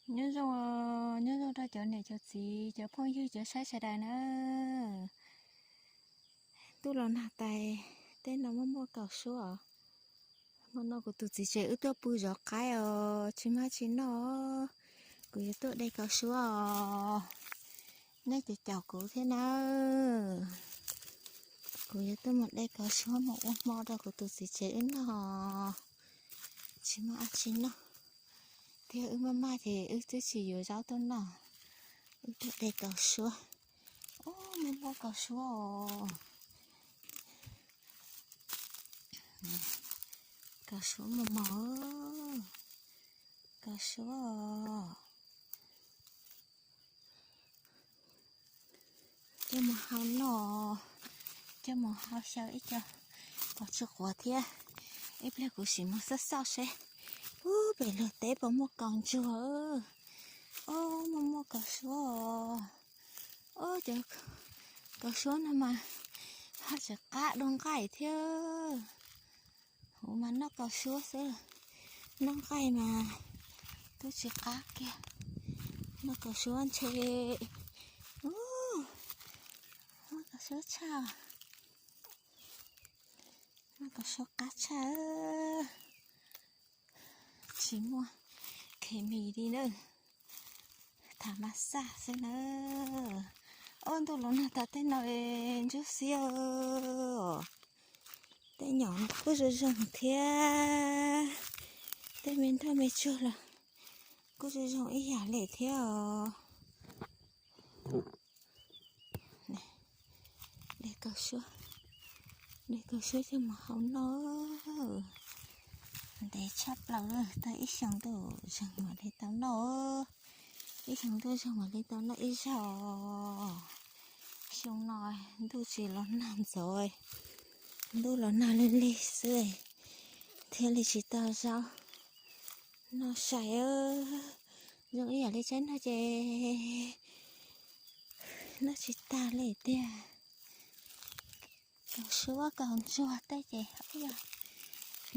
Nyob zoo, nyob zoo rau cov niam cov txiv cov phooj ywg cov saib sawv daws na. Ntuj los nag tas, tej no muaj muaj kaus suab os. Hmo no kuv tus txiv tsev wb tuaj pw zov qaib os, tsis muaj tsis noj, kuv yuav tuaj de kaus suab os. Nej caum caum kuv thiab nawb. Kuv yuav tuaj mus de kaus suab mus ua hmo rau kuv tus txiv tsev wb noj. Tsis muaj dab tsi noj thiab, wb maj maj ces wb twb tsis yuav zaub tuaj noj, wb tuaj de kaus suab. Ub, muaj muaj kaus suab os. Kaus suab mos mos, kaus suab os. Coj mus hau noj, coj mus hau xyaw ib co kom tsw quav thiab. Ib pliag kuv sim mus xauj xauj seb puag pem luag teb puas muaj kaus ntsuag. Ob, muaj muaj kaus suab os. Ob, cov kaus suab no mas ho tseem qab dua nqaij thiab. Kuv mas noj kaus suab xwb, noj nqaij mas twb tsis qab kiag. Noj kaus suab ntshe, ub, noj kaus suab tshaj, noj kaus suab qab tshaj. Tsis muaj khes mis li na, tham mas xaj xwb na. Ob, ntuj los nag tas tej no ntsuab xiab. Tej nyom kuj zoo zoo thiab, tej me nroj me tsuag los kuj zoo zoo ib yam li thiab os. De kaus suab, de kaus suab coj mus hau noj. Ntev tshaj plaws, tau ib xyoos ntuj zeeg mam li tau noj. Ib xyoos ntuj zeeg mam li tau noj ib zaug. Xyoo no ntuj tsis los nag ntxov, ntuj los nag lig lig xwb thiaj li tsis tau zaub noj sai. Zoo ib yam li tsaib no ces noj tsis tag li tiag. Kaus suab kaus ntsuag tej ces,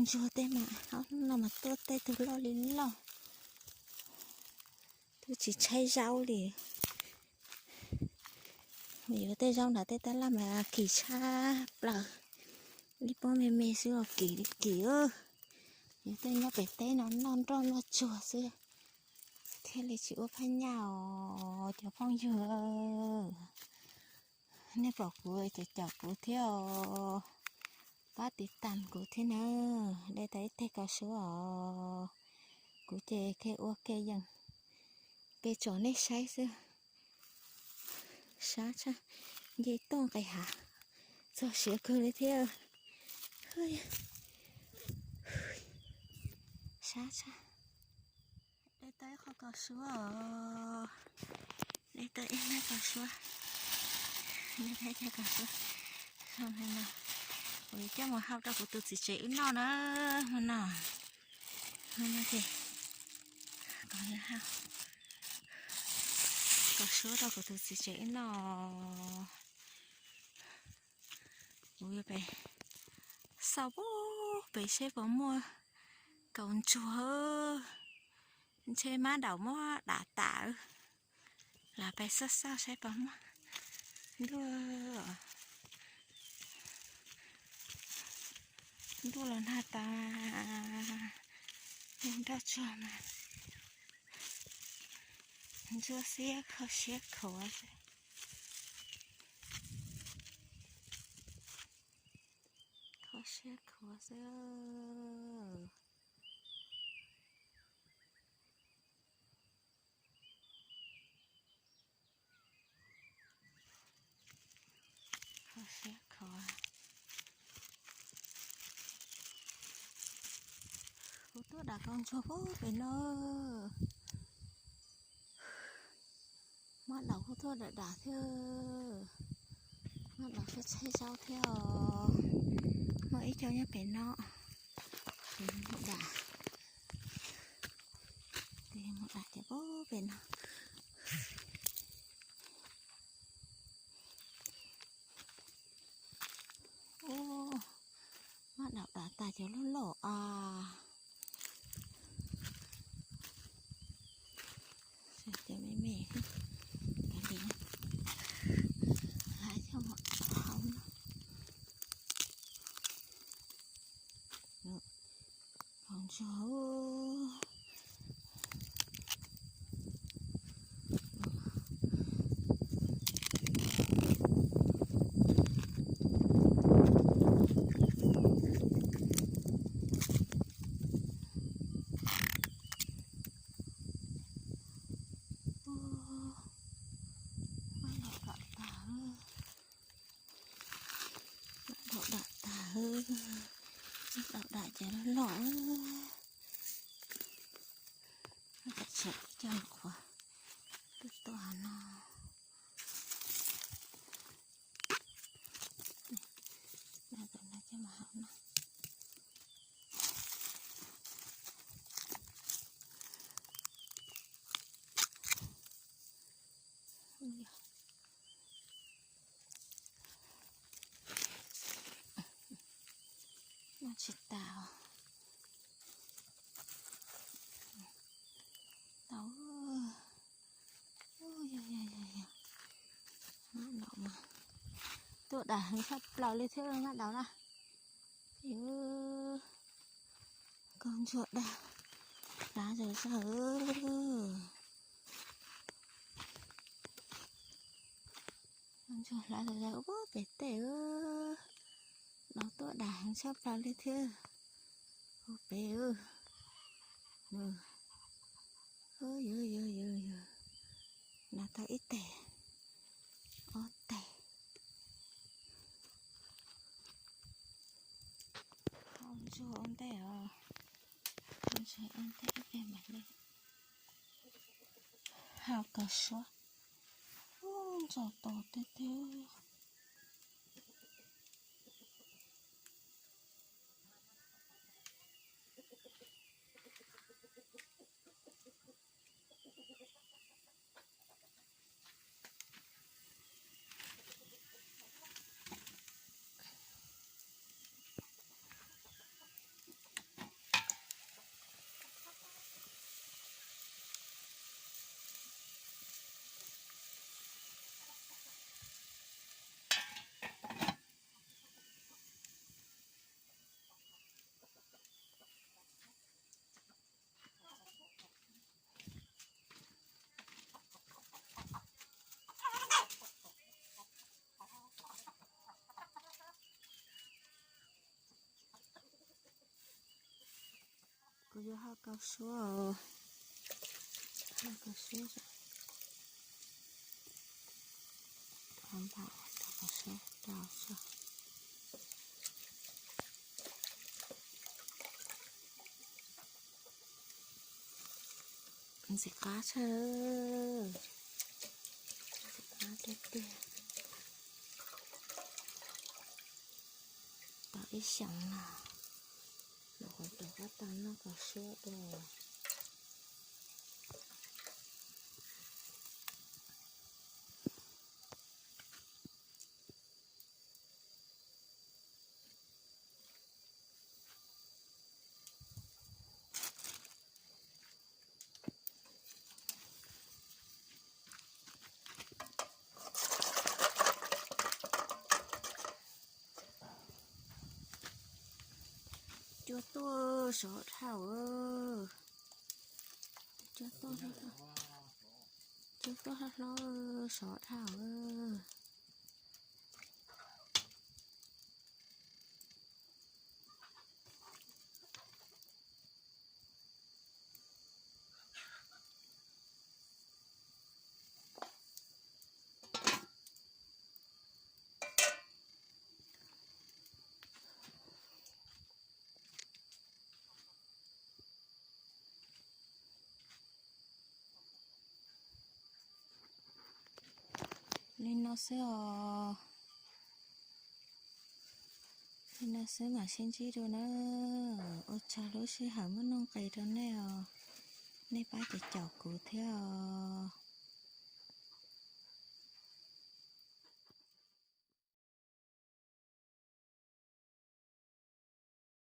ntsuag tej mas ob hnub no mas tuaj tej tug loj li loj, twb tsis tshaib zaub li. Yuav tej zaub nram tej tab laj mas kim tshaj plaws, ib pob me me xwb los kim li kim. Yuav tej nyob pem teb no noj nroj noj tsuag xwb thiaj li tsis ua phaj nyaj os cov phooj ywg. Nej pom kuv caum caum kuv thiab os, pab tiv tam kuv thiab na. De tau ib teg kaus suab os, kuv ces kev ua kev yees, kev tsom nej saib xwb. Sab tshaj, nce toj nqis hav txog siav kawg li thiab. Sab tshaj. De tau ib qho kaus suab os, de tau ib teg kaus suab, de tau ib teg kaus suab. Kuv yuav coj mus hau rau kuv tus txiv tsev wb noj na, hmo no. Hmo no ces kuv yuav hau kaus suab rau kuv tus txiv tsev wb noj. Kuv yuav pem xauj puag pem seb puas muaj kaus ntsuag, ntshe mab daum muab dam tas. Los pem xauj xauj saib puas muaj. Ntuj, ntuj los nag tas, nroj tsuag mas ntsuab xiab kho siab khuav xwb. Kho siab khuav xwb. Kho siab khuav. Kuv tuaj dam kaus ntsuag puag pem no. Mab daum kuj tuaj dam dam thiab. Mab daum tshaib tshaib zaub thiab os. Muaj ib co nyob pem no. Ces mus dam, ces mus dam ces puag pem no. Ub, mab daum dam tas cov loj loj as. cov loj loj, tam sim coj qhuav tuaj tuaj no. Coj mus hau no. Noj tsis tas. Tau. Yog yog yog yog, no mas tuaj dam heev tshaj plaws li thiab mab daus na. Kaug ntsuag dag hlav zom zaws. Kaug ntsuag hlav zom zaws ua pem tej. No tuaj dam heev tshaj plaws li thiab. Ua pem. Yog yog yog yog, no tau ib teg, ob teg. Kaug ntsuag ua ntej os, kaug ntsuag ua ntej ib pliag mam li hau kaus suab. Ub, ntxhov tos tiag tiag. Kuv yuav hau kaus suab, hau kaus suab, thov npam tau kaus suab rau. Ntxim qab tshaj, ntxim qab tiag tiag. Tau ib xyoos no, nyuam qhuav rov qab tau noj kaus suab dua. Cua tuaj sov dhau. Cua tuaj, cua tuaj hlob hlob sov dhau. Li no xwb os. Li no xwb mam sib ntsib dua na. Ua tsaug lub sij hawm muaj nuj nqis rau nej os. Nej pab caum caum kuv thiab os.